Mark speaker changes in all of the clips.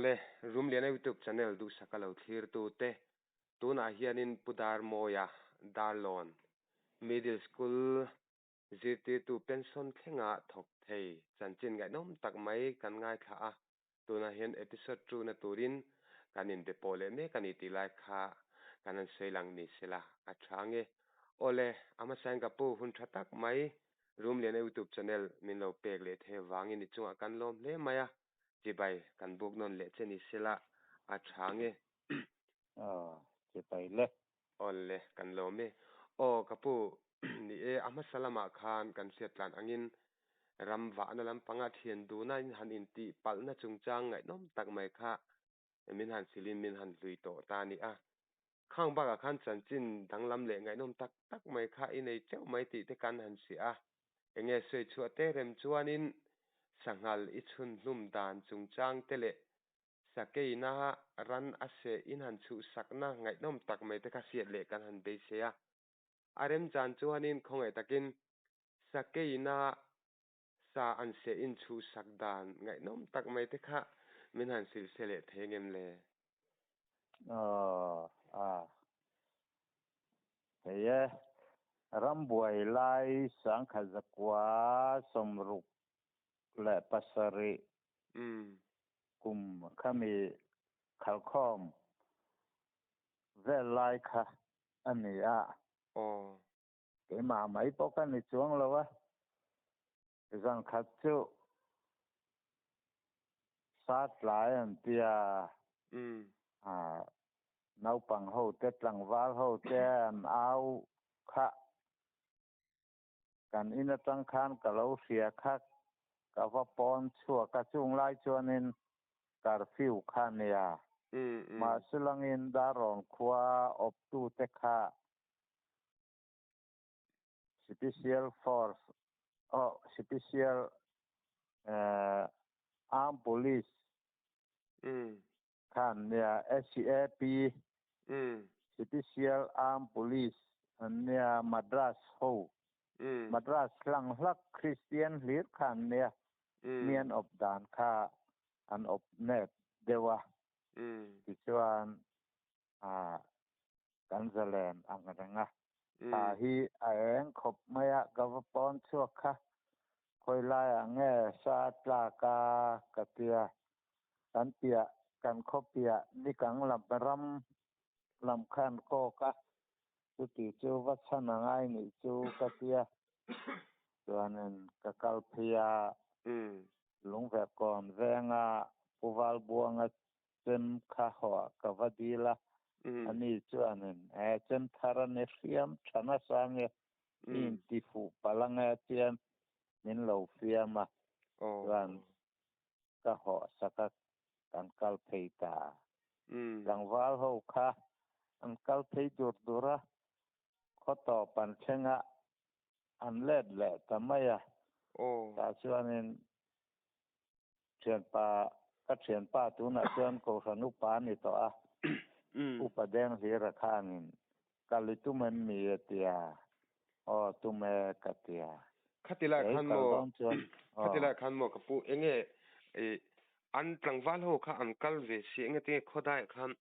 Speaker 1: Awle, Rumliana YouTube channel duhsaka lo thlirtute, tunah hianin Pu Darmawia, Darlawn Middle School zirtirtu pension thlenga thawk thei chanchin ngaihnawm tak mai kan ngaithla a, tunah hian episode two na turin kan inbe pawh leh mek a ni tih lai kha kan han sawi lang ni sela a tha nge. Awle, a hmasain ka pu hun tha tak mai Rumliana YouTube channel min lo pek leh thei avangin i chungah kan lawm hle mai a, chibai kan buk nawn leh che ni sela a tha nge.
Speaker 2: Aw, chibai le.
Speaker 1: Awle, kan lawm e. Aw, ka pu, ni e, a hmasa lamah khan kan hriat tlan angin ram vahna lampanga thian duna in han intih palhna chungchang ngaihnawm tak mai kha min han silin min han hlui tawh ta a ni a. Khang bakah khan chanchin danglam leh ngaihnawm tak tak mai kha i nei teuh mai tih te kan han hria a. Enge sawi chhuah te rem chuanin sanghal i chhun hlum dan chungchang te leh sakeina ran a seh in han chhuhsakna ngaihnawm tak mai te kha hriat leh kan han beisei a. A remchan chuanin khawngaih takin sakeina sa an seh in chhuhsak dan ngaihnawm tak mai te kha min han hrilh se leh thei ngem le?
Speaker 2: Aw, a. Hei e, rambuai lai sangkhat zakua 67 kum khami khalkhawm vel lai kha a ni a.
Speaker 1: Aw.
Speaker 2: Keimah mai pawh ka ni chuang lo a, zan khat chu sa tlai an tia, naupang ho te tlangval ho te an au kha kan in atang khan ka lo hria kha ka va pawn chhuak a, chung lai chuanin curfew kha nia. Mahse langin Darrawn khua awptute kha Special Force oh Special Armed Police khan nia SAP Special Armed Police an nia Madras ho Madras hlang hlak Christian hlir khan nia mi an awp dan kha an awp nep deuh a tichuan Ah, kan zalen ang reng a. Thla hi a eng khawp mai a, ka va pawn chhuak kha. Khawi laiah nge sa tlak a ka tia. Kan piah, kan khaw piah nikang lam ram lam khan kawk a, chuti chu va chhan a ngai nih chu ka tia. Chuanin ka kal phei a, Lungverkawn venga Pu Valbuanga Chem kha hawh ka va dil a, ani chuanin e chem thar a ni hriam tha nasa nge i inti fuh palh ange tian min lo fiam a, chuan ka hawh sak a kan kal phei ta. Tlangval ho kha an kal phei dur dur a, khaw tawp an thleng a, an let leh ta mai a, tah chuanin Thianpa, ka thianpa tunah chuan Kohhran upa a ni tawh a, Upa Denghlira khanin kal i tum em mi a ti a, aw tum e ka ti a.
Speaker 1: Khati lai
Speaker 2: Kei
Speaker 1: khan
Speaker 2: kal
Speaker 1: maw,
Speaker 2: dawn chuan aw.
Speaker 1: khati lai khan maw ka pu enge i an tlangval ho kha an kal ve si enge tinge khawdaiah khan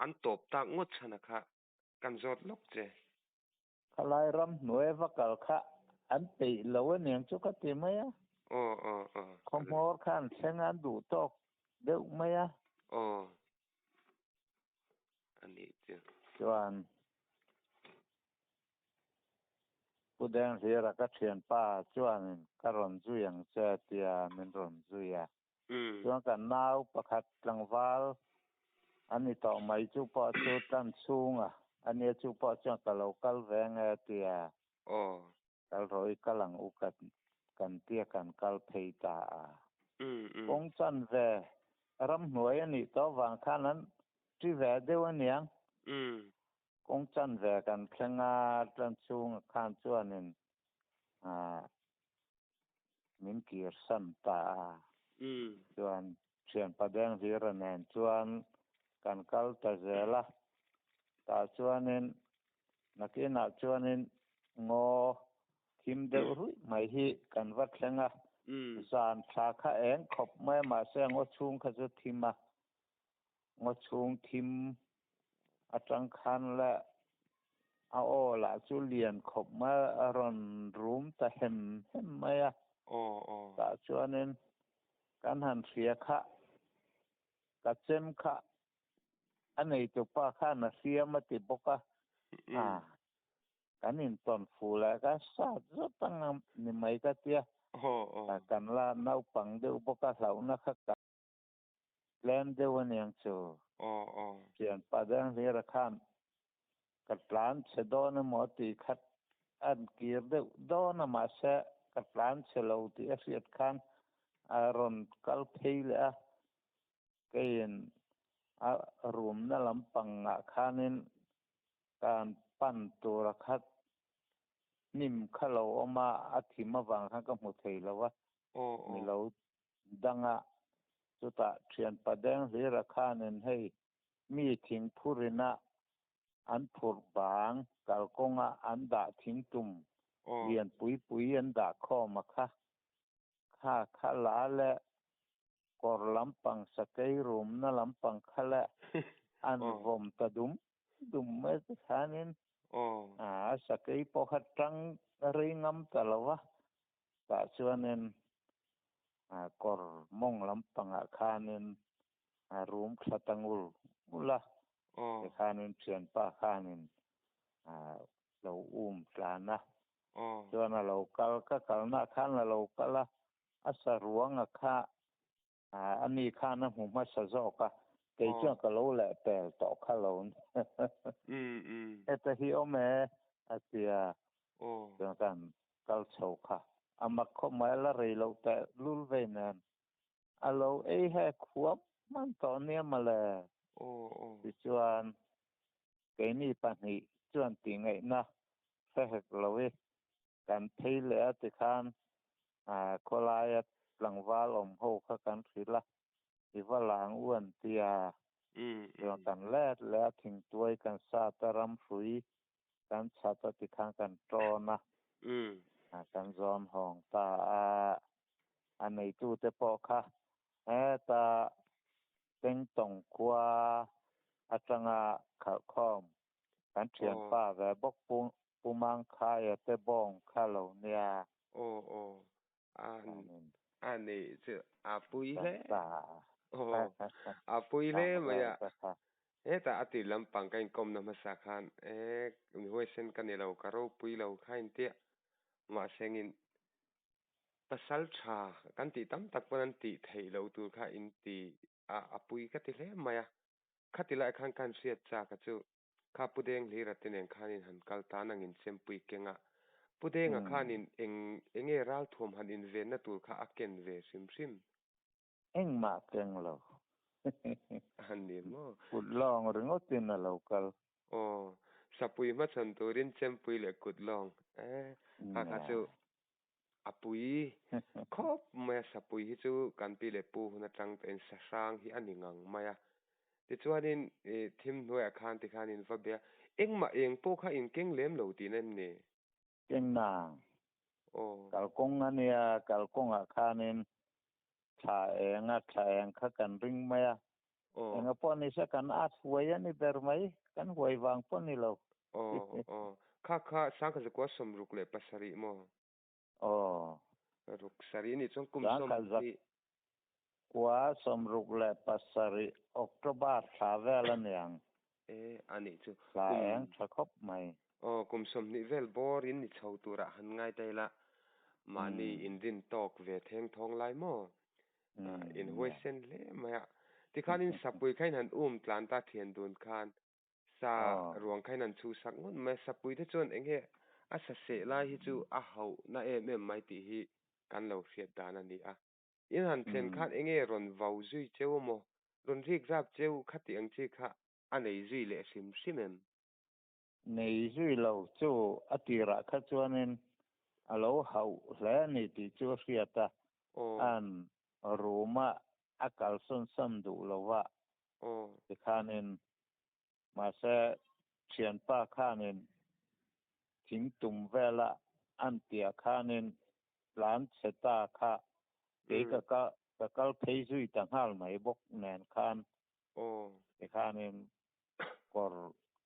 Speaker 1: an tawp tak ngawt chhan a kha kan zawt lawk che.
Speaker 2: Khalai ram hnuai va kal kha an peih lo aniang chu ka ti mai a.
Speaker 1: Aw aw aw.
Speaker 2: Khawhmawr kha an thleng a, an duh tawk deuh mai a.
Speaker 1: Aw. A nih chu.
Speaker 2: Chuan Pu Denghlira ka thianpa chuanin ka rawn zui ang che tia min rawn zui a. Chuan kan nau pakhat tlangval a ni tawh mai chu pawh chu tlan chhunga a nia chu pawh chuan ka lo kal ve nge tia kal rawh i kal ang u kan tia kan kal phei ta a. Kawng chan ve ramhnuai a nih tawh vang khan an ṭi ve deuh aniang. Kawng chan ve kan thleng a tlan chhunga khan chuanin min kir san ta a. Chuan thianpa Denghlira nen chuan kan kal ta zel a. Tah chuanin nakinah chuanin ngaw thim deuh ruih mai hi kan va thleng a. Zan thla kha eng khawp mai a mahse ngaw chhung kha chu thim a. Ngaw chhung thim atang khan la a aw lah chu lian khawp mai a rawn rum ta hem hem mai a. Tah chuanin kan han hria kha ka chem kha a neitupa khan a hriam a ti bawk a. Kan intawn fu leh ka sat zawt ang ni mai ka tia. Kan la naupang deuh bawk a hlauhna kha ka tlem deuh a niang chu. Thianpa dang hlira khan ka tlan chhe dawn emaw tih khat an kir deuh dawn a mahse ka tlan chhe lo tih a hriat khan a rawn kal phei leh a. Keiin a rumna lampangah khanin kan pan tura khat hnim kha lo awm a, a thim avang khan ka hmu thei lo a, ni lo danga chutah thianpa deng hlira khanin hei mi thing phurina an phurh bang kalkawnga an dah thing tum lian pui pui an dah khawm a kha kha kha la leh kawr lampang sakei rumna lampang kha leh an vawm ta dum dum mai te khanin a sakei pawh kha tang rei ngam ta lo va tah chuanin kawr mawng lampangah khanin a rum thla ta ngul ngul a tikhanin thianpa khanin lo um tlan a chuan a lo kal ka kalna khan a lo kal a a saruang a kha a ni khan a hmu hmasa zawk a kei chuan ka lo leh pel tawh kha lo heta hi awm e a tia chuan kan kal chho kha a mak khawp mai a la rei loh teh lul vei nen a lo ei hek huam hman tawh nia mawle tichuan keini pahnih chuan tih ngaihna hre hek lo i kan phei leh a tikhan khawlaia tlangval awm ho kha kan hrilh a, i va lang u an ti a, chuan kan let leh a thingtuai kan sat a ramhrui kan chhat a tikhan kan tawn a, kan zawn hawng ta a, a neitute pawh kha heta Tengtawng khua atanga khalhkhawm kan thianpa ve bawk Pu Mangkhaia te bawng kha lo nia.
Speaker 1: Aw aw a a nei chu a pui hle. Aw a pui hle mai a. Hetah a tir lampang ka inkawmna hmasa khan e mi huaisen ka ni lo ka ropui lo kha intia mahsengin pasal tha kan tih tam tak pawn an tih theih loh tur kha inti a a pui ka ti hle mai a. Khati lai khan kan hriat chak a chu Kha Pu Deng Hlira te nen khanin han kal tan ang in chempui keng a, Pu Denga khanin eng enge ralthuam han invenna tur kha a ken ve hrim hrim?
Speaker 2: Engmah keng lo.
Speaker 1: A ni maw?
Speaker 2: Kut lawng ringawtin a lo kal.
Speaker 1: Aw, sapui hmachhawn turin chempui leh kut lawng e, kha kha chu a pui khawp mai a, sapui hi chu kan pi leh pu hun atang tawhin sahrang hi a ni ngang mai a. Tichuanin thim hnuaiah khan tikhan in va bia, engmah eng pawh kha in keng lem lo tihna em ni?
Speaker 2: Keng nang.
Speaker 1: Aw.
Speaker 2: Kalkawng a nia, kalkawngah khanin thla eng a, thla eng kha kan ring mai a.
Speaker 1: Aw.
Speaker 2: Enga pawh ni se kan at huai a ni ber mai, kan huai vang pawh ni lo.
Speaker 1: Aw, aw. Kha kha Sangkhazakua 67 maw?
Speaker 2: Aw.
Speaker 1: Ruk sarih nih chuan kum 20.
Speaker 2: Kua 67 October thla vel a niang.
Speaker 1: E, a nih chu.
Speaker 2: Thla eng tha khawp mai.
Speaker 1: Aw, kum 20 vel bawr in ni chho turah han ngai ta ila, mahni inrin tawk ve theng thawng lai maw? In huaisen hle mai a. Tikhan in sapui kha in han um tlan ta thian dun khan Sa ruang kha in an chhuhsak ngawt mai a, sapui te chuan eng nge a sa seh lai hi chu a hauh na em em mai tih hi kan lo hriat dan a ni a. In han thlen khan eng nge rawn vau zui cheu emaw, rawn rik rap cheu kha tih ang chi kha a nei zui leh hrim hrim em?
Speaker 2: Nei zui lo chu a tirah kha chuanin a lo hauh hle a ni tih chu a hriat a, an room-a a kalsawn sam duh lo va tikhanin mahse thianpa khanin thing tum vela an tia khanin tlan chhe ta kha kei ka ka kal phei zui ta nghal mai bawk nen khan. Tikhanin kawr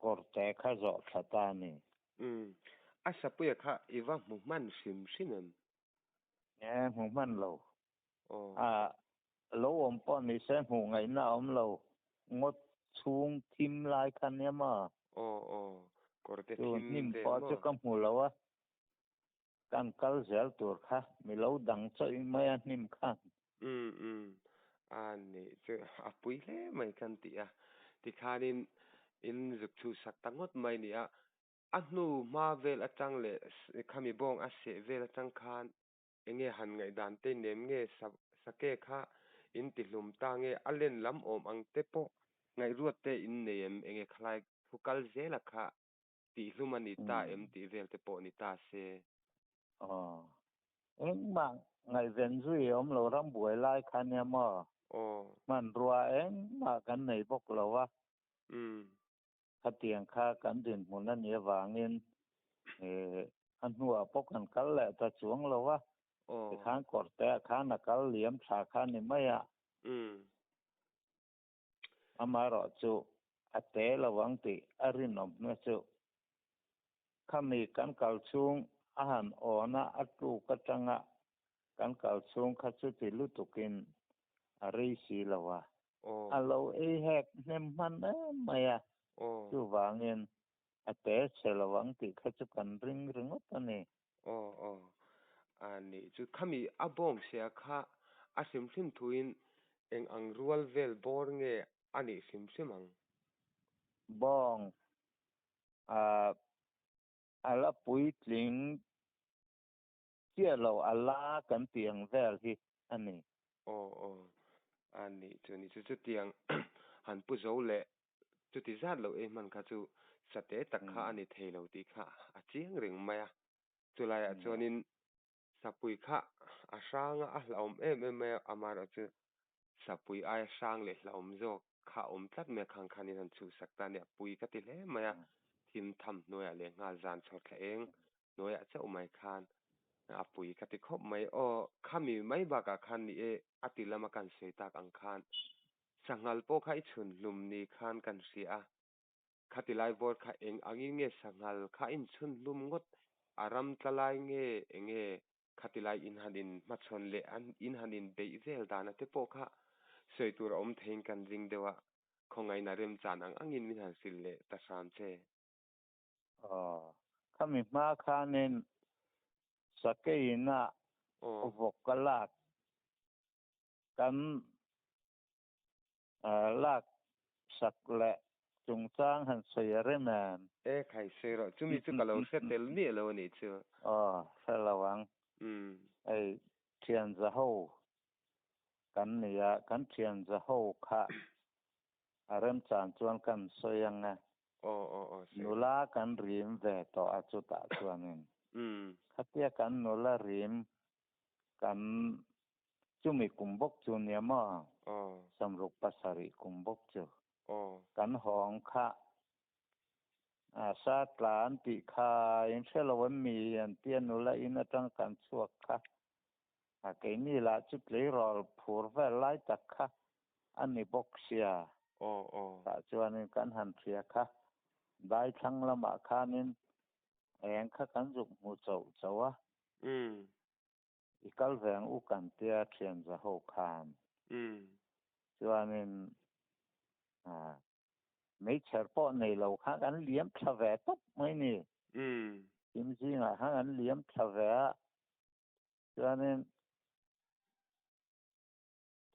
Speaker 2: kawrte kha zawh thla ta a ni.
Speaker 1: Umm. A sapuia kha i va hmu hman hrim hrim em?
Speaker 2: Nge hmu hman lo.
Speaker 1: Aw.
Speaker 2: A lo awm pawh ni se hmuh ngaihna a awm lo. Ngawt chhung thim lai kha nia maw?
Speaker 1: Aw aw. Kawrte
Speaker 2: Chu
Speaker 1: thim
Speaker 2: hnim
Speaker 1: vel
Speaker 2: pawh chu
Speaker 1: maw?
Speaker 2: ka hmu lo a. Kan kal zel tur kha mi lo dang chawih mai a hnim khan.
Speaker 1: Umm umm. A nih chu a pui hle mai kan ti a. Tikhanin in zuk chhuhsak ta ngawt mai ni a. A hnu hma vel atang leh khami bawng a seh vel atang khan enge han ngaihdan te nem nge sake kha in ti hlum ta nge a len lam awm ang te pawh ngaihruat te in nei em enge khalai thu kal zela kha tih hlum a ni ta em tih vel te pawh ni ta se.
Speaker 2: Aw. Engmah ngaihven zui awm lo ram buai lai kha nia maw?
Speaker 1: Aw.
Speaker 2: Hmanrua engmah kan nei bawk lo a.
Speaker 1: Umm.
Speaker 2: Khatiang kha kan dinhmun a nih avangin a hnuah pawh kan kal leh ta chuang lo a. Tikhan kawrte ah khan a kal liam tha kha ni mai a. Amaherawh chu a te lo ang tih a rinawmna chu khami kan kal chhung a han awn a, a tluk atanga kan kal chhung kha chuti lutukin a rei si lo a. A lo ei hek hnem hman em mai a, chuvangin a te chhe lo ang tih kha chu kan ring ringawt a ni.
Speaker 1: Aw aw, a nih chu khami a bawng sia kha a hrim hrim thuin eng ang rual vel bawr nge a nih hrim hrim ang?
Speaker 2: Bawng a a la puitling chiah lo a la kan tih ang vel hi a ni.
Speaker 1: Aw aw, a nih chu ni chu chutiang han pu zo leh chuti zat lo ei hman kha chu sate tak kha a ni thei lo tih kha a chiang reng mai a. Chulaiah chuanin sapui kha a hrang a, a hlauhawm em em mai a, amaherawh chu sapui aia hrang leh hlauhawm zawk kha a awm tlat mai a, khang khanin han chhuhsak ta a nia, pui ka ti hle mai a, thim tham hnuaiah leh nghal zan chhawr thla eng hnuaiah chauh mai khan a pui ka ti khawp mai. Aw, khami mai bakah khan ni e, a ti lama kan sawi tak ang khan sanghal pawh kha i chhun hlum ni khan kan hria a, khati lai bawr kha eng angin nge sanghal kha in chhun hlum ngawt, a ram tla lai nge enge khati lai in han in hmachhawn leh in han in beih vel dana te pawh kha sawi tur a awm theiin kan ring deuh a, khawngaihna remchan ang angin min han hrilh leh ta hram che.
Speaker 2: Aw, khami hma khanin sakeiin a vawk a lak kan lak sak leh chungchang han sawi a rem em?
Speaker 1: E khai sawi rawh, chumi chu ka lo hre tel miah lo a nih chu.
Speaker 2: Aw, hre lo ang. Hei, thian za ho kan nia, kan thian za ho kha a remchan chuan kan sawi ang e.
Speaker 1: Aw aw aw sawi rawh.
Speaker 2: Nula kan rim ve tawh a chutah chuanin. Khatia kan nula rim kan chumi kum bawk chu nia maw?
Speaker 1: Aw.
Speaker 2: Samruk pasarih kum bawk chu.
Speaker 1: Aw.
Speaker 2: Kan hawng kha a sa tla an tih kha in hre lo em mi an tia nula in atang kan chhuak kha. A keini lah chu tleirawl phur vel lai tak kha a ni bawk sia.
Speaker 1: Aw aw.
Speaker 2: Tah chuanin kan han hria kha daithlang lamah khanin eng kha kan zuk hmu chauh chauh a. I kal ve ang u kan tia thian za ho khan. Chuanin meichher pawh nei lo kha kan liam thla ve tawp mai ni. Thim zingah khan kan liam thla ve a. Chuanin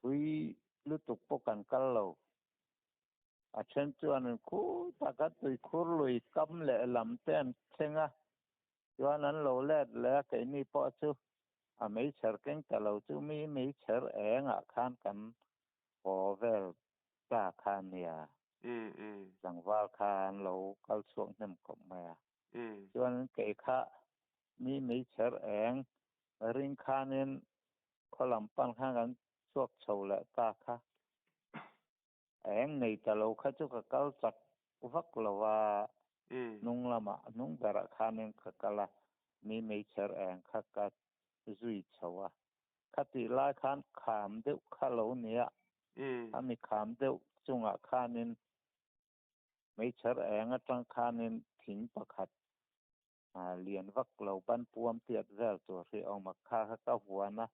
Speaker 2: tui lutuk pawh kan kal lo. A then chuan an khur taka tuikhur lui kam leh lam te an thleng a, chuan an lo let leh a, keini pawh chu a meichher keng ta lo chu mi meichher engah khan kan haw vel ta kha nia. Tlangval kha an lo kal chhuak hnem khawp mai a. Chuan kei kha mi meichher eng ring khanin khaw lam pan khan kan chhuak chho leh ta kha. A eng nei ta lo kha chu ka kal chak vak lo a, hnung lamah hnung berah khanin ka kal a, mi meichher eng kha ka zui chho a. Khatih lai khan kham deuh kha lo nia, a mi kham deuh chungah khanin meichher eng atang khanin thing pakhat lian vak lo ban puam tiat vel tur hi awm a kha kha ka huan a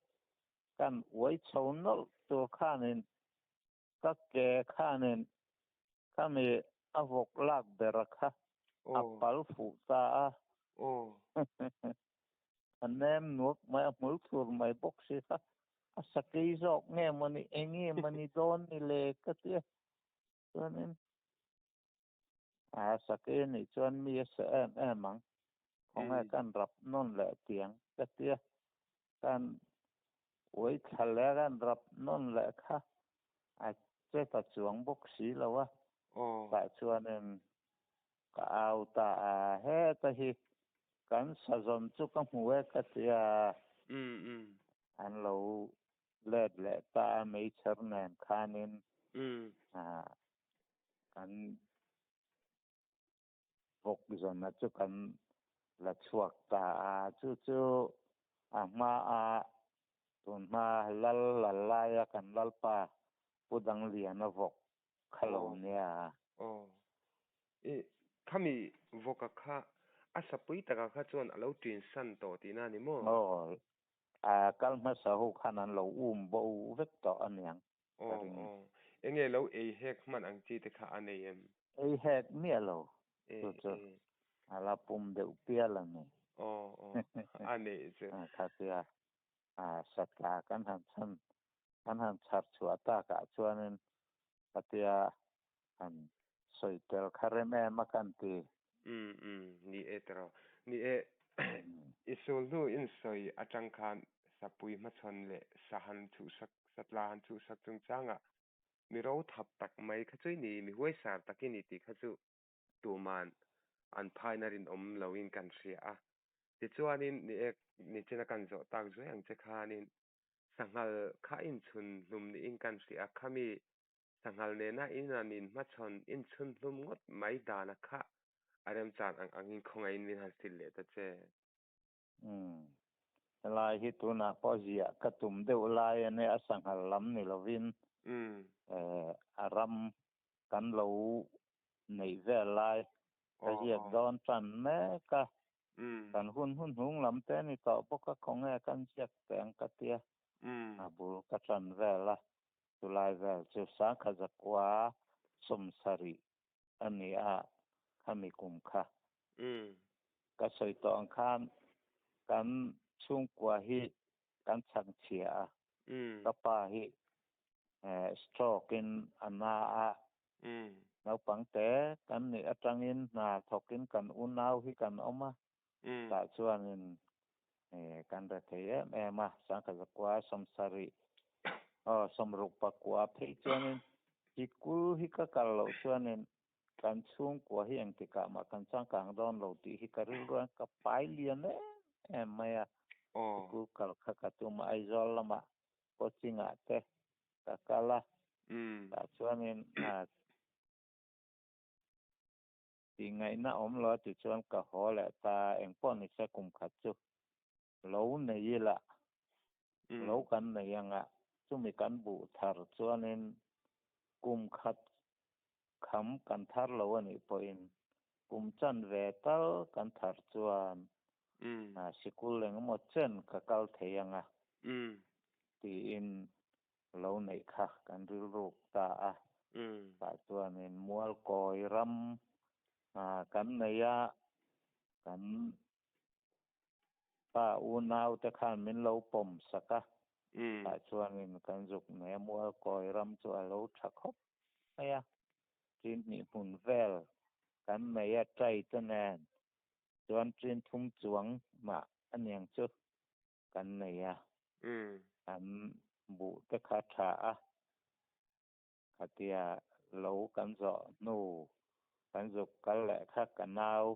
Speaker 2: kan uai chho nawlh tur khanin ka ke khanin khami a vawk lak ber a kha a pal fuh ta a. A nem nuak mai a hmul thur mai bawk si kha a sakei zawk nge mawni eng nge mawni dawn ni le ka tia chuanin a sakei anih chuan mi a sa em em ang khawnge kan rap nawn leh tiang ka tia kan uai thla leh kan rap nawn leh kha a che ta chuang bawk si lo a tah chuanin ka au ta a heta hi kan sazawn chu ka hmu e ka tia an lo let leh ta a meichher nen khanin kan vawk zawna chu kan la chhuak ta a chu chu a hma a tun hma lal lal laia kan lalpa Pu Dangliana vawk kha lo nia.
Speaker 1: Aw. I khami vawka kha a sapui taka kha chuan a lo ṭin san tawh tihna a ni maw?
Speaker 2: Aw. A kal hmasa ho khan an lo um bo vek tawh a niang ka
Speaker 1: Aw
Speaker 2: ring.
Speaker 1: Aw. Enge lo ei hek hman ang chi te kha a nei em?
Speaker 2: Ei hek miah lo.
Speaker 1: E
Speaker 2: Chu chu
Speaker 1: e.
Speaker 2: a la pum deuh pial a ni.
Speaker 1: Aw aw. A neih chu.
Speaker 2: Khatia satla kan han chhan kan han chhar chhuah takah chuanin khatia han sawi tel kha rem em a kan ti.
Speaker 1: Umm umm ni e tiraw. Ni e i sul hnu in sawi atang khan sapui hmachhawn leh sa han chhuhsak satla han chhuhsak chungchangah mi ro thap tak mai kha chu i ni, mi huaisar tak i ni tih kha chu tuman an phaina rinawm loin kan hria a. Tichuanin ni e nichina kan zawh tak zuai ang che khanin Sanghal kha inchhun hlum niin kan hria a, khami sanghal nena inan inhmachhawn inchhun hlum ngawt mai dana kha a remchan ang angin khawngaihin min han hrilh leh ta che.
Speaker 2: Umm. Helai hi tunah pawh ziah ka tum deuh lai a nia, a sanghal lam ni lovin a ram kan lo neih vel lai ka ziak dawn tan mek a, kan hun hun hnung lam te a ni tawh bawk a, khawnge kan ziak teh ang ka tia, a bul ka tan vel a, chulai vel chu sangkha zakua 70 a ni a, khami kum kha. Ka sawi tawh ang khan kan chhungkua hi kan chhangchhia a, ka pa hi stroke in a na a, naupang te kan nih atangin hna thawkin kan unau hi kan awm a, tah chuanin kan re thei em em a, sangkha zakua 70 aw 64 phei chuanin sikul hi ka kal loh chuanin kan chhungkua hi engtikah mah kan changkang dawn lo tih hi ka rilru a, ka pai lian em em mai a, sikul kal kha ka tum a, Aizawl lamah coaching ah te ka kal a, tah chuanin tih ngaihna awm lo a tichuan ka haw leh ta, engpawh ni se kum khat chu lo nei ila, lo kan nei anga chumi kan buh thar chuanin kum khat kham kan thar lo a nih pawhin kum chan ve tal kan thar chuan sikul engemaw chen ka kal thei anga tiin lo neih kha kan rilruk ta a. Tah chuanin Mualkawi ram kan nei a, kan pa unau te khan min lo pawm sak a. Tah chuanin kan zuk nei a, Mualkawi ram chu a lo tha khawp mai a. Tin hnih hmun vel kan nei a, tai te nen chuan tin thum chuang mah a niang chu kan nei a. Kan buh te kha tha a, khatia lo kan zawh hnu kan zuk kal leh kha ka nau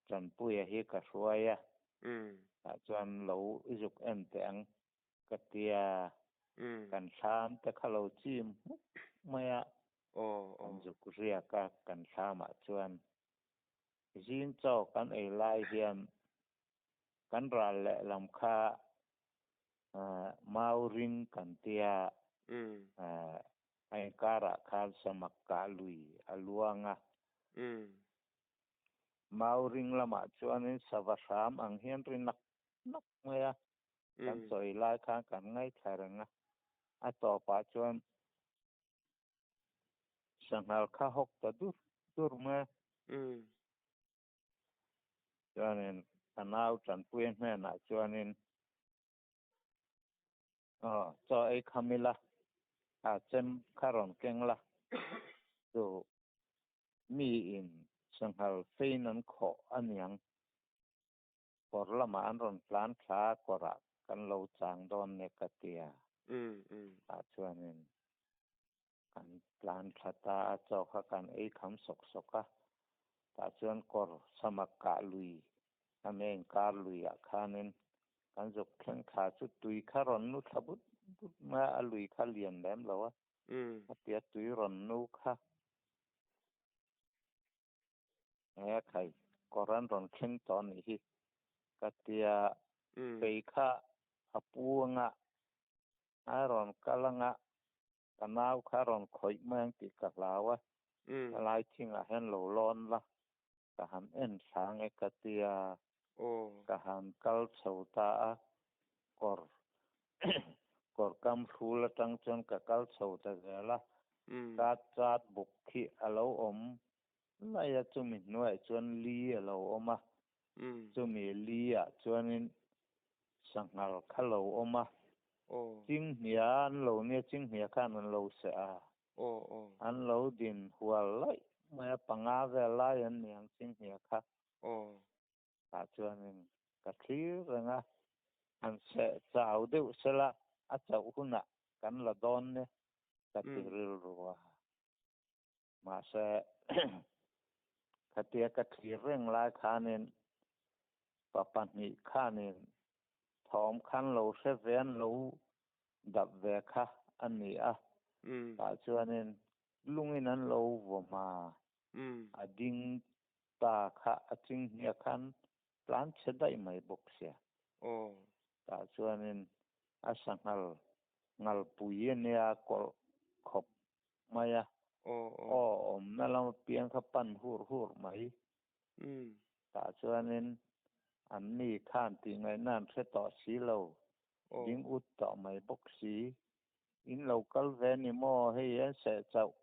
Speaker 2: Tanpuia hi ka hruai a, tah chuan lo i zuk en teh ang ka tia, kan thlam te kha lo chim hmuk mai a, kan zuk riak a, kan thlamah chuan zing chaw kan ei lai hian kan ral leh lam kha mau ring kan tia. A inkarah khan samak kah lui a luang a. Mau ring lamah chuanin sava hram ang hian ri nak nak mai a. Kan sawi lai khan kan ngaithla reng a. A tawpah chuan sanghal kha hawk ta dur dur mai a. Chuanin a nau tanpui hnenah chuanin aw chaw ei kham ila a chem kha rawn keng la chu miin sanghal fein an khawh aniang kawr lamah an rawn tlan thla a kawrah kan lo chang dawn nia ka ti a. Tah chuanin kan tlan thla ta a chaw kha kan ei kham sawk sawk a tah chuan kawr samak kah lui a main kar luiah khanin kan zuk thleng thla chu tui kha rawn nu thla but but mai a a lui kha lian lem lo a a tia tui rawn nu kha he khai kawr an rawn thleng tawh a nih hi ka tia kei kha a pu anga a rawn kal anga ka nau kha a rawn khawih mai ang tih ka hlau a helai thingah hian lo lawn la ka han en thla nge ka tia ka han kal chho ta a kawr kawr kam hrul atang chuan ka kal chho ta zel a ka chat buk khi a lo awm lai a chumi hnuaiah chuan li a lo awm a chumi li ah chuanin sanghal kha lo awm a chinghnia an lo nia chinghnia khan an lo seh a an lo din hual laih mai a panga vel lai an ni ang chinghnia kha tah chuanin ka thlir reng a han seh chau deuh sela a chauh hunah kan la dawn nia ka ti rilru a mahse khatia ka thlir reng lai khanin pa pahnih khanin thawm khan lo hre ve an lo dap ve kha a ni a tah chuanin lungin an lo vawm a a ding ta kha a chinghnia khan tlan chhe daih mai bawk sia. Tah chuanin a sanghal ngalpui a nia kawlh khawp mai a. Aw awmna lama piang kha pan hur hur mai. Tah chuanin an ni khan tih ngaihna an hre tawh si lo, ding ut tawh mai bawk si. In lo kal ve ni maw hei an seh chauh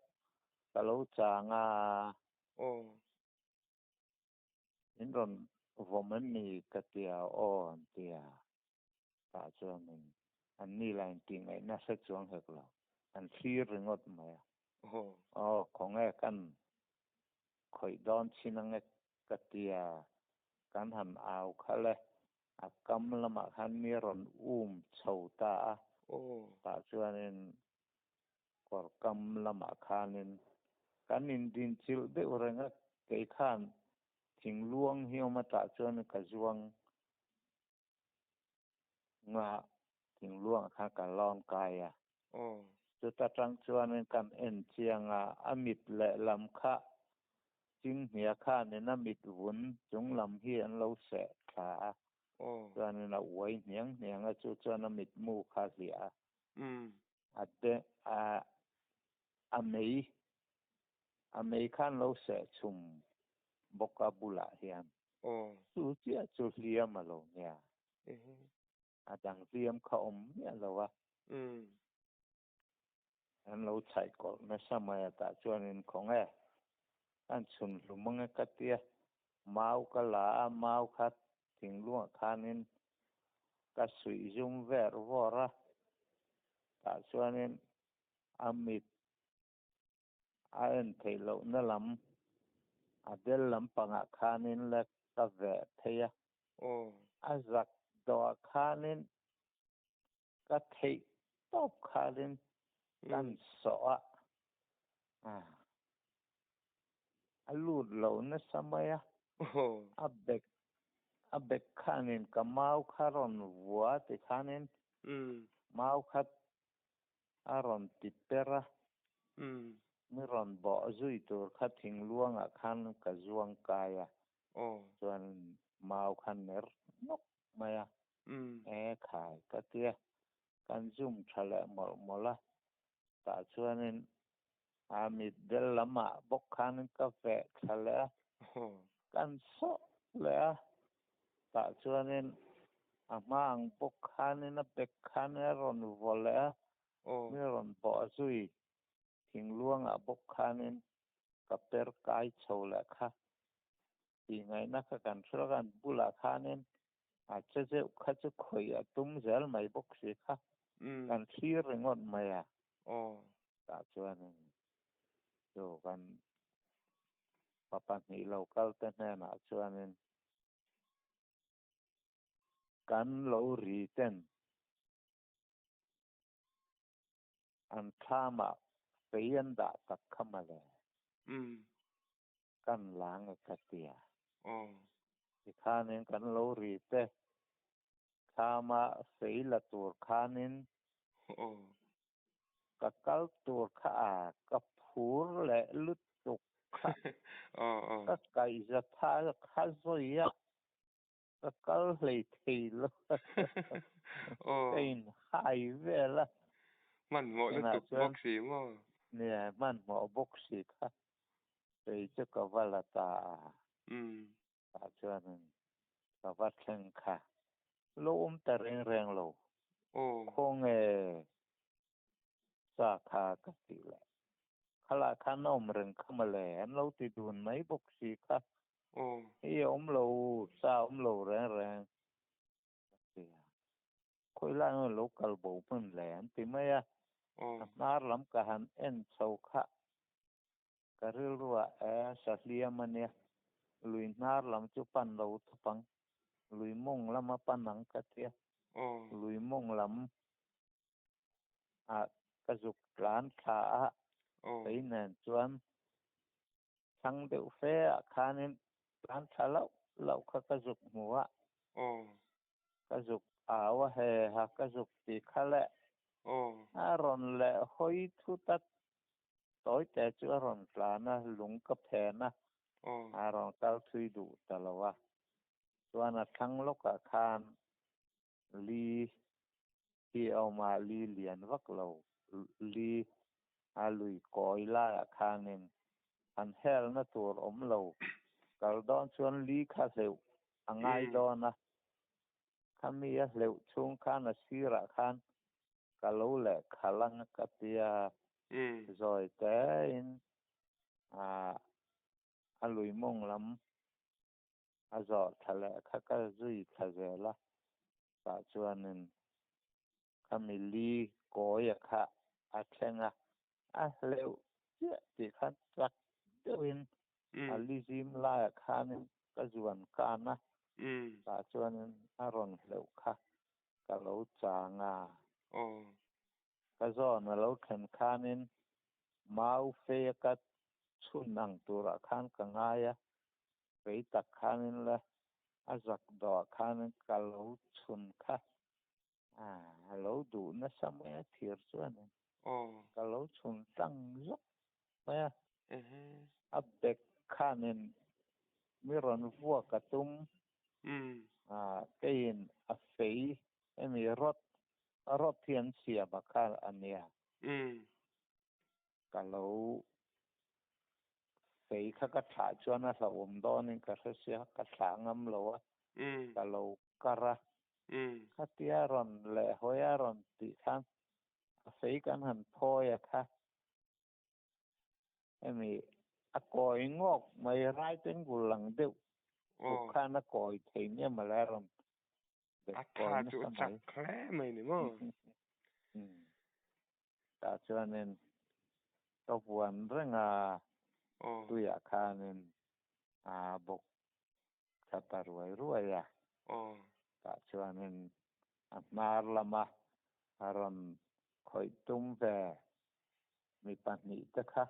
Speaker 2: ka lo chang a. In rawn vawm em ni ka ti a aw an ti a tah chuanin an ni lah in tih ngaihna hre chuang hek lo an thlir ringawt mai a aw khawnge kan khawih dawn chin ange ka ti a kan han au khalh e a kam lamah khan mi rawn um chho ta a tah chuanin kawr kam lamah khanin kan indinchilh deuh reng a kei khan thingluang hi awm a tah chuan ka zuang nga thingluangah khan ka lawn kai a. Chuta tang chuanin kan en chiang a, a mit lehlam kha chinghnia khanin a mit vun chung lam hi an lo seh thla a, chuanin a uai hniang hniang a, chu chuan a mitmu kha a hliah a. A de a a mei a mei khan lo seh chhum bawk a bulah hian chu chiah chu hliam a lo nia a dang hliam kha awm miah lo a an lo chhaih kawlh nasa mai a tah chuanin khawng e an chhun hlum ang e ka tia mau ka la a mau kha thingluangah khanin ka suih zum ver vawr a tah chuanin a mit a en theih lohna lam a bel lampangah khanin la ka veh phei a a zak dawhah khanin ka theih tawp khanin kan sawh a a lut lo nasa mai a a bek a bek khanin ka mau kha rawn vua ti khanin mau kha a rawn ti per a mi rawn bawh zui tur kha thingluangah khan ka zuang kai a chuan mau kha ner nawk mai a e khai ka tia kan zum tha leh mawlh mawlh a tah chuanin. A mitdel lamah bawk khan ka veh thla leh a, kan sawh leh a, tah chuanin a hma ang bawk khanin a bek khanin a rawn vaw leh a, mi rawn bawh zui thingluangah bawk khanin ka per kai chho leh kha tih ngaihna kha kan hre lawk a, an bulah khanin a che zeuh kha chu khawih a tum zel mai bawk si kha kan thlir ringawt mai a. Tah chuanin chu kan pa pahnih lo kal te hnenah chuanin kan lo ri ten an thlamah fei an dah tak kha mawle. Kan la nge ka tia. Tikhanin kan lo ri te thlama fei la tur khanin ka kal tur kha a ka phur leh lutuk kha. Ka kaihza tha kha zawi a. Ka kal hlei thei lo. Ka in hai vel a.
Speaker 1: Hmanhmawh lutuk bawk si maw?
Speaker 2: Nia, hmanhmawh bawk si kha. Kei chu ka va la ta a. Tah chuanin ka va thleng kha. Lo awm ta reng reng lo. Khawnge sa kha ka tih leh. Khalah khan a awm reng kha mawle, an lo ti dun mai bawk si kha. Hei a awm lo, sa a awm lo reng reng ka ti a. Khawi lai nge lo kal bo hmun le an ti mai a. A hnar lam ka han en chho kha. Ka rilruah e sa hliam a nia, lui hnar lam chu pan lo thawp ang, lui mawng lama pan ang ka ti a. Lui mawng lam ah ka zuk tlan thla a, kei nen chuan thlang deuh fe ah khanin tlan thla loh loh kha ka zuk hmu a, ka zuk au a he ha ka zuk ti kha le a rawn leh hawi thut a, tawi te chu a rawn tlan a, lung ka phen a, a rawn kal thui duh ta lo a, chuan a thlang lawkah khan Li hi a awm a, li lian vak lo, li a lui kawi laiah khanin an helna tur awm lo. Kal dawn chuan li kha hleuh a ngai dawn a, khami a hleuh chhung khan a sirah khan ka lo leh khalh ang ka tia, zawi tein a lui mawng lam A zawh thla leh kha ka zui thla zel a, tah chuanin khami li kawia kha a thleng a, a hleuh chiah tih khan chak deuhin a li zim laiah khanin ka zuan kan a, tah chuanin a rawn hleuh kha ka lo chang a. Ka zawn a lo thlen khanin mau feia ka chhun ang turah khan ka ngai a, Kei tak khanin le a zak dawh khanin ka lo chhun kha a lo duh nasa mai a thir chuanin ka lo chhun tlang zawk mai a, a bag khanin mi rawn vuak a tum keiin a fei hemi rod rod hi an siam a kha a nia ka lo Fei kha ka thlah chuan a hlauhawm dawnin ka hre sia, ka thlah ngam lo a, ka lo kar a. Khatia rawn leh hawi a rawn tih khan a fei kan han phawi a kha. Hemi a kawi ngawk mai, right angle lang deuh tuk khan a kawi thei nia mawle a rawn bet
Speaker 1: A
Speaker 2: kawi
Speaker 1: tha chu
Speaker 2: nasa
Speaker 1: chak
Speaker 2: mai.
Speaker 1: hle mai ni maw?
Speaker 2: Tah chuanin ka vuan reng a, tuiah khanin a bawk thla ta ruai ruai a. Tah chuanin a hnar lama a rawn khawih tum ve mi pahnih te kha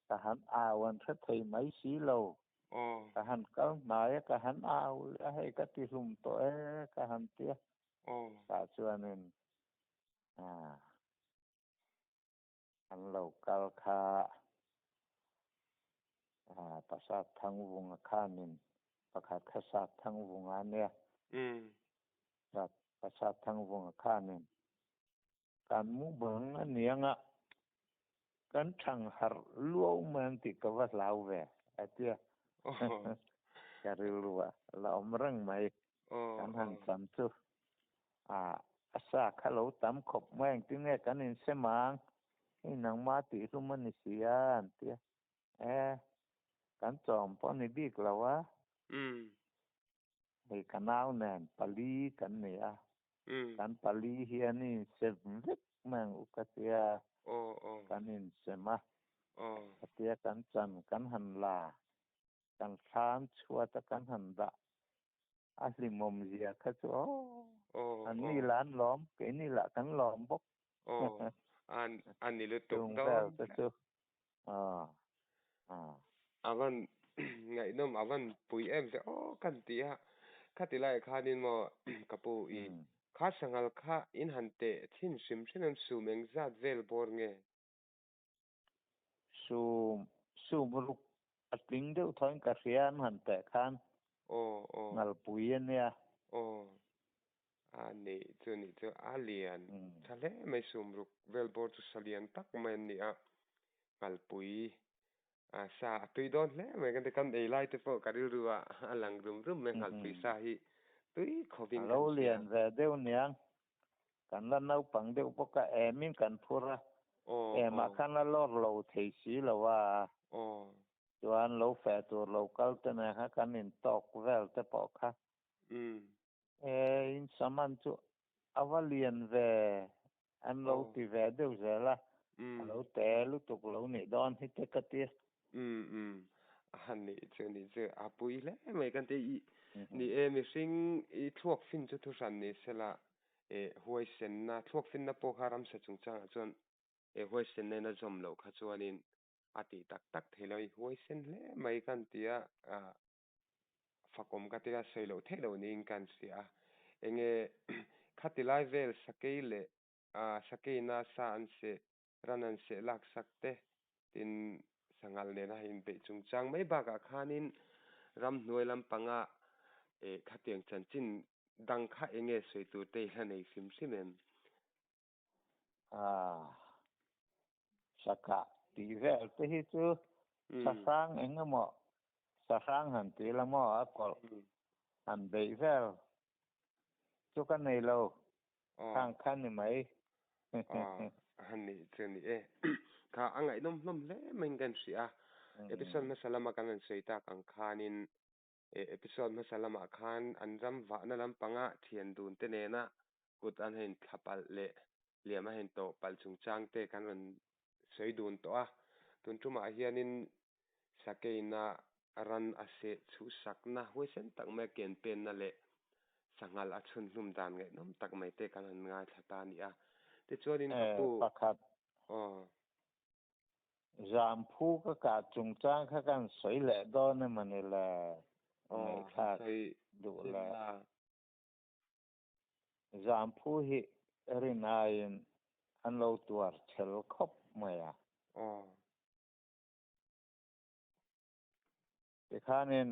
Speaker 2: ka han au an hre thei mai si lo. Ka han kal hnai a, ka han au leh a, hei ka ti hlum tawh e ka han ti a. Tah chuanin An lo kal kha Pasat Thangvunga khanin pakhat kha Sat Thangvunga a nia. Pasat Thangvunga khanin kan mu bang a niang a, Kan thang harh luau mai ang tih ka va hlau ve a tia. Ka rilru a la awm reng mai. Kan han chan chu a a sa kha lo tam khawp mai ang tinge kan insem ang hei nangma tih hlum a ni si a an tia. E kan chawm pawh a ni bik lo a. Hei ka nau nen pali kan ni a. Kan pali hian i insem vek mai ang u ka tia. Kan insem a. Khatia kan chan kan han la, kan thlam chhuat a kan han dah a hlimawm zia kha chu aw an ni lah an lawm, keini lah kan lawm bawk.
Speaker 1: Aw, a ni lutuk
Speaker 2: Chung vel te chu aw aw.
Speaker 1: A van ngaihnawm, a van pui em ve aw kan ti a, khati laiah khanin maw ka pu i kha sanghal kha in han teh thin hrim hrim em sum engzat vel bawr nge?
Speaker 2: Sum, sum ruk a tling deuh thaw in ka hria an han teh khan ngalpui a nia.
Speaker 1: Aw, a nih chu nih chu a lian tha hle mai sum ruk vel bawr chu sa lian tak mai an ni a, ngalpui a sa a tui dawn hle mai kan ti kan ei lai te pawh ka rilru ah a lang rum rum mai ngalpui sa hi tui khawpin
Speaker 2: A
Speaker 1: kan
Speaker 2: lo
Speaker 1: hria.
Speaker 2: lian ve deuh niang Kan la naupang deuh bawk a, emin kan phur a, emah khan la lawr lo thei si lo a, chuan lo feh tur lo kal te nen kha kan intawk vel te pawh kha. E, in saman chu a va lian ve, an lo ti ve deuh zel a, a lo te lutuk lo nih dawn hi te ka ti.
Speaker 1: A nih chu nih chu a pui hle mai kan ti i ni e mihring i thluak fin chu thuhran ni sela e huaisenna thluak finna pawh kha ramsa chungchangah chuan e huaisenna in a zawm loh kha chuanin a tih tak tak thei lo i huaisen hle mai kan ti a fakawm ka tia sawi loh theih loh niin kan hria a enge khati lai vel sakei leh sakeina sa an seh ran an seh lak sak te, tin sanghal nena inbeih chungchang mai bakah khanin ramhnuai lampanga eh khatiang chanchin dang kha eng nge sawi tur te i hla nei hrim hrim em?
Speaker 2: Ah, sakah tih vel te hi chu sahrang eng emaw sahrang han ti la maw a kawlh han beih vel chu ka nei lo. Khang kha ni mai.
Speaker 1: A nih chu ni e. Kha a ngaihnawm hlawm hle maiin kan hria a. Episode hmasa lama kan rawn sawi tak ang khanin episode hmasa lamah khan an ram vahna lampanga thian dun te nena kut an hein thla palh leh liam a hein tawh palh chungchang te kan rawn sawi dun tawh a. Tun tumah hianin Sakeina ran a seh chhuhsakna huaisen tak mai a ken penna leh sanghal a chhun hlum dan ngaihnawm tak mai te kan han ngaithla ta a ni a. Tichuanin ka pu.
Speaker 2: Pakhat.
Speaker 1: Aw.
Speaker 2: Zam phu ka kah chungchang kha kan sawi leh dawn emaw ni le?
Speaker 1: Aw, han
Speaker 2: Ngaihthlak
Speaker 1: sawi
Speaker 2: duh
Speaker 1: chin
Speaker 2: le.
Speaker 1: la.
Speaker 2: Zam phu hi rin aiin an lo tuar chhel khawp mai a.
Speaker 1: Aw.
Speaker 2: Tikhanin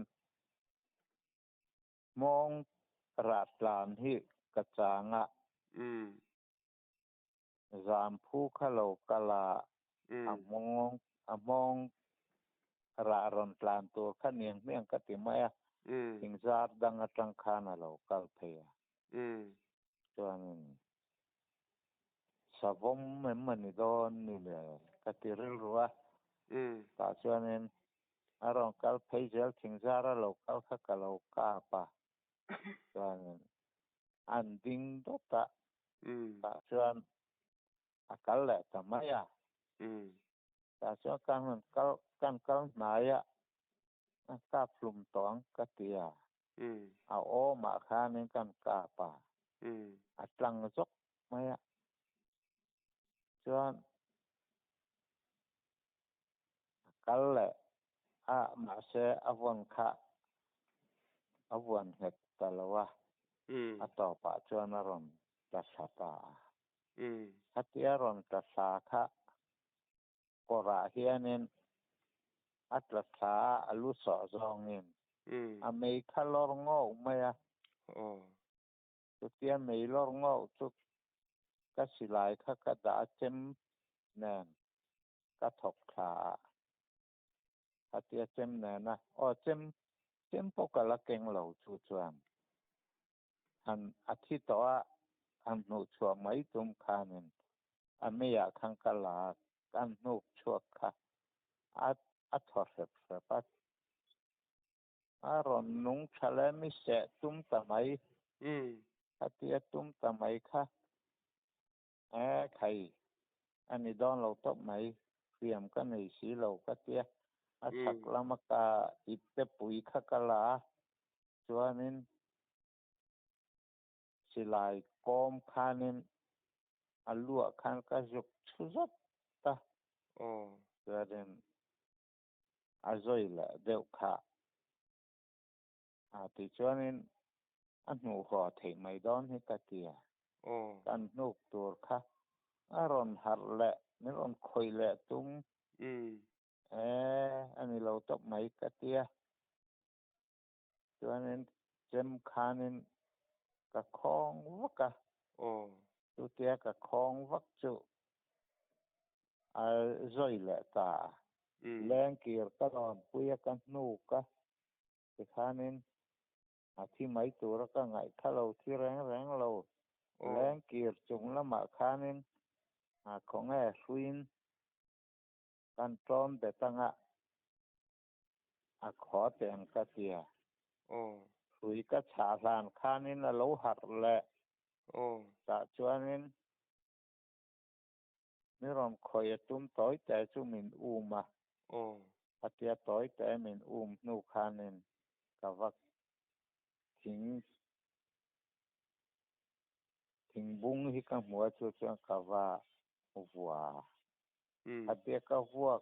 Speaker 2: hmawng rah tlan hi ka chang a, zam phu kha lo kal a, a hmawng a hmawng rah rawn tlan tur kha niang hmiang ka ti mai a, thingzar dang atang khan a lo kal phei a. Chuanin Savawm em a ni dawn ni le ka ti rilru a, tah chuanin a rawn kal phei zel thingzara lo kal kha ka lo kap a, chuanin an ding dawt a, tah chuan a kal leh ta mai a, tah chuan kan rawn kal kan kal hnai a, a kap hlum tawh ang ka ti a, a awmah khanin kan kap a, a tlang zawk mai a, chuan a kal leh a mahse a vawn kha a vuan nghet ta lo a, a tawpah chuan a rawn tla thla ta a. Khatia rawn tla thla kha kawrah hianin a tla thla a, a lu sawh zawngin a mei kha lawr ngawk mai a. Chutia mei lawr ngawk chu ka silai kha ka dah a chem nen Ka thawk thla a. Khatia chem nena aw chem chem pawh ka la keng lo chu chuan han a thi tawh a han hnuh chhuah mai tum khanin a meiah khan ka la a kan hnuk chhuak kha a a thaw hrep hrep a a rawn nung tha le mi seh tum ta mai khatia tum ta mai kha E khai, a ni dawn lo tawp mai, hriam ka nei si lo ka tia, a chhak lama ka ipte pui kha ka la a, chuanin silai kawm khanin a luah khan ka zuk chhu zat a, chuanin a zawi leh deuh kha a tichuanin a hnuh haw theih mai dawn hi ka ti a, kan hnuk tur kha a rawn harh leh min rawn khawih leh tum e a ni lo tawp mai ka ti a, chuanin chem khanin ka khawng vak a, chutia ka khawng vak chu a zawi leh ta a, lengkir ka rawn pui a ka hnuk a. Tikhanin a thi mai tura ka ngaih kha lo thi reng reng lo. Lengkir chung lamah khanin a khawnge hruiin kan ṭawn bet anga a khaw teh ang ka tia. Hrui ka chhah hlan khanin a lo harh leh. Tah chuanin Mi rawn khawih a tum tawi te chu min um a. Khatia tawi te min um hnu khanin ka va thing thingbung hi ka hmu a chu chuan ka va vua. Khatia ka vuak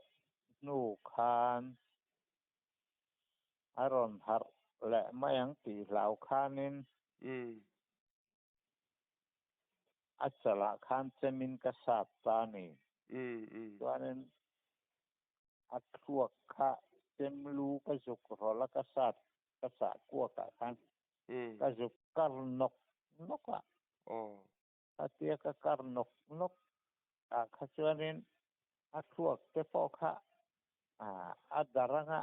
Speaker 2: hnu khan a rawn harh leh mai ang tih hlau khanin A chalah khan chemin ka sat ta a ni. Chuanin a thluak kha chem lu ka zuk rawlh a ka sat ka sah kuakah khan ka zuk kar nawk nawk a. Khatia ka kar nawk nawk ah kha chuanin a thluak te pawh kha a dar anga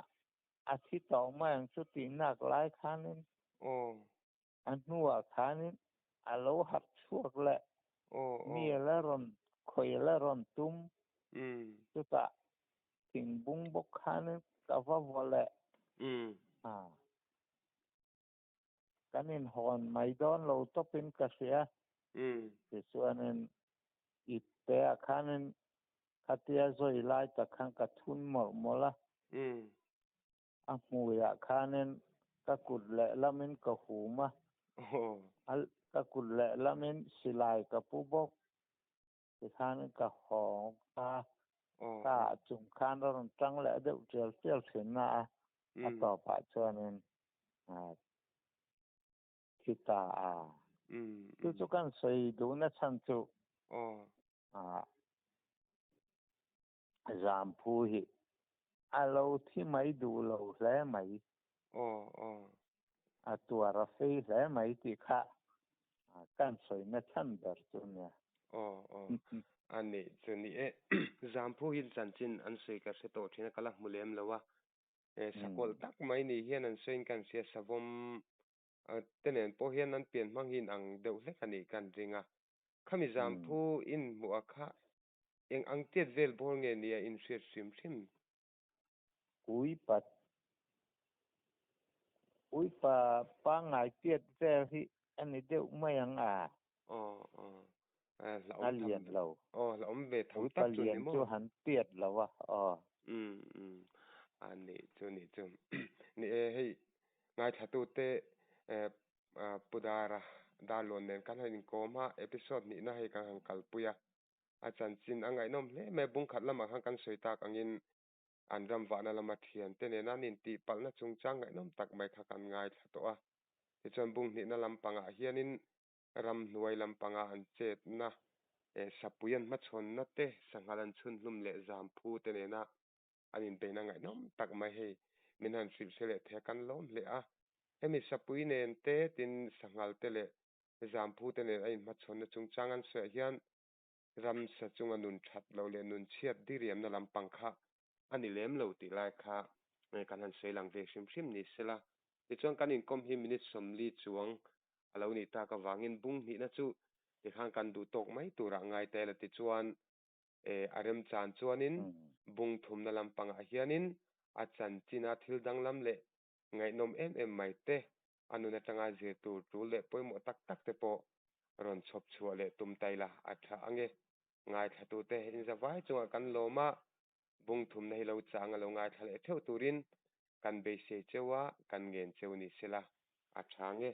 Speaker 2: a thi tawh mai ang chu tih nak lai khanin A hnuah khanin a lo harh chhuak leh mi a la rawn khawih a la rawn tum. Chutah thingbung bawk khanin ka va vaw leh a. Kan inhawn mai dawn lo tawpin ka hria. Tichuanin ipteah khanin khatia zawi lai tak khan ka thun mawlh mawlh a. A hmuiah khanin ka kut lehlamin ka hum a, ka kut lehlamin silai ka pu bawk. Tikhanin ka hawng a, ka ah chung khan a rawn tang leh deuh tial tial thin a, a tawpah chuanin thi ta a. Chu chu kan sawi duhna chhan chu Zamphu hi a lo thi mai duh lo hle mai.
Speaker 1: Aw aw.
Speaker 2: A tuar a fei hle mai tih kha kan sawi na chhan ber chu nia.
Speaker 1: Aw aw. A nih chu ni e. Zamphu hi chanchin an sawi ka hre tawh thin a, ka la hmu lem lo a. Sakawlh tak mai ni hian an sawiin kan hria savawm te nen pawh hian an pian hmang hi inang deuh hlek a nih kan ring a. Khami Zamphu in hmuh a kha Eng ang tiat vel bawr nge nia in hriat hrim hrim?
Speaker 2: Uipa Uipa pangngai tiat vel hi a ni deuh mai ang a.
Speaker 1: Aw aw.
Speaker 2: A lian lo.
Speaker 1: Aw hlauhawm ve tham tak chu ni
Speaker 2: maw? Uipa lian chu han tiat lo a aw.
Speaker 1: Umm umm. A nih chu nih chu. Ni e hei ngaithlatute Pu Dara Darlawn nen khan han inkawm a episode hnihna hei kan han kalpui a. A chanchin a ngaihnawm hle mai. Bungkhat lamah khan kan sawi tak angin an ram vahna lama thiante nena an intihpalhna chungchang ngaihnawm tak mai kha kan ngaithla tawh a. Tichuan bunghnihna lampangah hianin ramhnuai lampanga an chetna, sapui an hmachhawnna te, sanghal an chhunhlum leh zamphu te nena an inbeihna ngaihnawm tak mai hei min han hrilh hre leh thei a, kan lawm hle a. Hemi sapui nen te tin sanghal te leh zamphu te nen a inhmachhawnna chungchang an sawiah hian. Ramsa chunga nun that loh leh nun chhiat diriamna lampang kha a ni lem lo tih lai kha kan han sawi lang ve hrim hrim ni sela. Tichuan kan inkawm hi minute 40 chuang a lo nih tak avangin bung hnihna chu tikhan kan duh tawk mai turah ngai ta ila tichuan a remchan chuanin bung thumna lampangah hianin a chanchina thil danglam leh ngaihnawm em em mai te a nun atanga zir tur tul leh pawimawh tak tak te pawh rawn chhawp chhuah leh tum ta ila a tha ange. Ngaithlatute inzavai chungah kan lawm a, bung thumna hi lo chang a lo ngaithla leh theuh turin kan beisei cheu a, kan ngen cheu ni sela a tha ange.